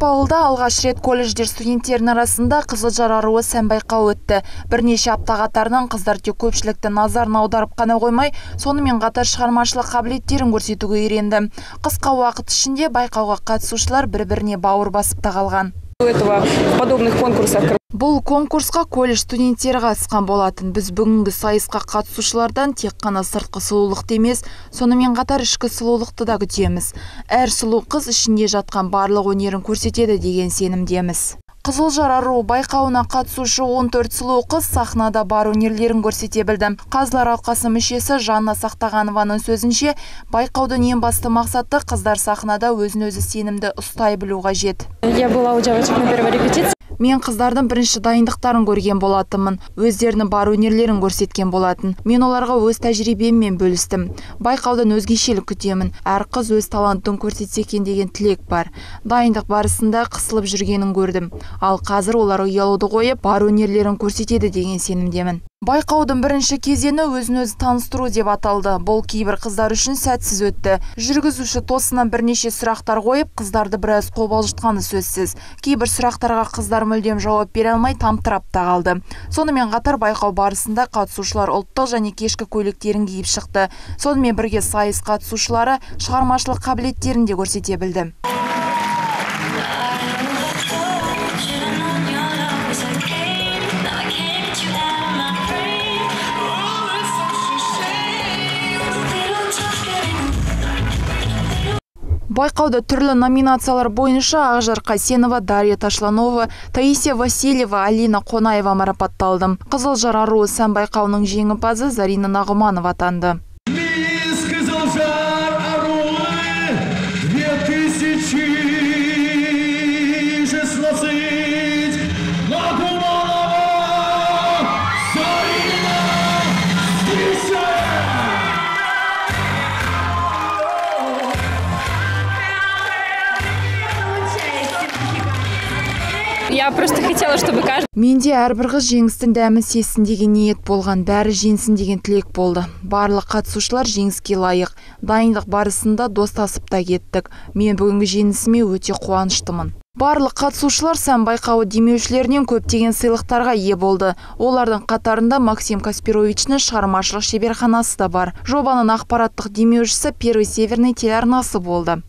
Петропавлда алғаш рет колледждер студенттерінің арасында Қызылжар аруы сән байқауы өтті. Бірнеше апта қатарынан қыздар тек көпшілікті назарын аударып қана қоймай, сонымен қатар шығармашылық қабілеттерін көрсетуге үйренді. Қысқа уақыт ішінде байқауға қатысушылар бір-біріне бауыр басып та қалған. В подобных конкурсах. Бұл конкурсқа колледж студенттері қатысқан болатын. Біз бүгінгі сайысқа қатысушылардан тек қана сыртқы сұлулықты емес, сонымен қатар ішкі сұлулықты да күтеміз. Әр сұлу қыз ішінде жатқан барлық өнерін көрсетеді деген сенімдеміз. Қызылжар аруы байқауына қатысушы 14 сұлу қыз сахнада бар өнерлерін көрсете білді. Қазылар алқасы мүшесі Жанна Сақтағанованың сөзінше, байқаудың ең басты мақсаты қыздар сахнада өзін-өзі сенімді ұстай білу қажет. Я была у девочек на первой репетиции. Мен қыздардың бірінші дайындықтарын көрген болатынмын. Өздерінің бар өнерлерін көрсеткен болатын. Мен оларға өз тәжірибеммен бөлістім. Байқаудан өзгешелік күтемін. Әр қыз өз талантын көрсетсе екен деген тілек бар. Дайындық барысында қысылып жүргенін көрдім. Ал қазір олар ұялуды қойып, бар өнерлерін көрсетеді деген сенімдемін. Байқаудың бірінші кезеңі өзін-өзі таныстыру деп аталды. Бұл кейбір қыздар үшін сәтсіз өтті. Жүргізуші тосыннан бірнеше сұрақтар қойып, қыздарды біраз қобалжытқаны сөзсіз. Кейбір сұрақтарға қыздар мүлдем жауап бере алмай тамтырап та қалды. Сонымен қатар байқау барысында қатысушылар ұлттық және кешкі көйлектерін киіп шықты. Сонымен бірге сайыс қатысушылары шығармашылық қабілеттерін де көрсете білді. Байқауда түрлі номинациялар бойынша Ақжар Қасенова, Дарья Ташланова, Таисия Васильева, Алина Қонаева марапатталды. Қызылжар аруы сән байқауының жеңімпазы Зарина Нағыманова атанды. Мисс Қызылжар аруы 2016 Нағыманова Зарина. Я просто хотела, чтобы каждый... Менде әрбір қыз жеңістің дәмін сезсін деген ниет болған, бәрі жеңсін деген тілек болды. Барлық қатысушылар жеңіске лайық. Дайындық барысында достасып та кеттік. Мен бүгінгі жеңісіме өте қуаныштымын. Барлық қатысушылар сән байқауы демеушілерінен көптеген сыйлықтарға ие болды. Олардың қатарында Максим Каспировичтің шығармашылық шеберханасы да бар. Жобаның ақпараттық демеушісі Первый Северный телеарнасы болды.